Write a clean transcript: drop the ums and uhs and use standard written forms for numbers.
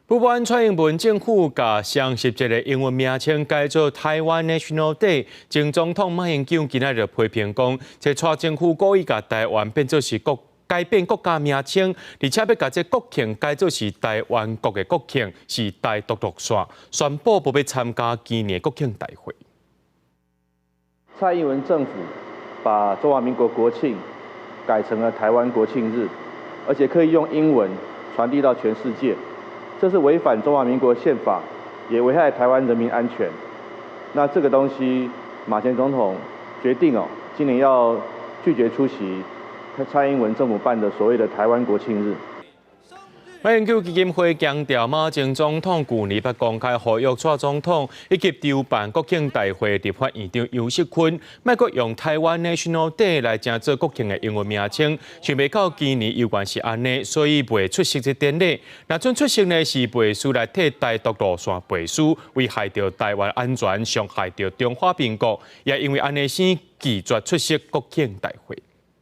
不滿蔡英文政府共雙十節的英文名稱改做 Taiwan National Day，前總統馬英九今仔日批評講，這蔡政府故意共台灣變做是國改變國家名稱，而且欲共這國慶改做是台灣國的國慶，是台獨路線，宣布無欲參加今年國慶大會。蔡英文政府把中華民國國慶改成了台灣國慶日，而且可以用英文傳遞到全世界。這是違反中華民國憲法，也危害台灣人民安全。那這個東西，馬前總統決定哦，今年要拒絕出席蔡英文政府辦的所謂的台灣國慶日。馬英九基金會強調，馬前總統舊年捌公開呼籲蔡總統以及籌辦國慶大會立法院長游錫堃，莫閣用 Taiwan National Day 來成做國慶的英文名稱。想袂到今年猶原是按呢，所以袂出席這典禮。若準出席呢，是背書來替台獨路線背書，危害著台灣安全，傷害著中華民國。也因為按呢，先拒絕出席國慶大會。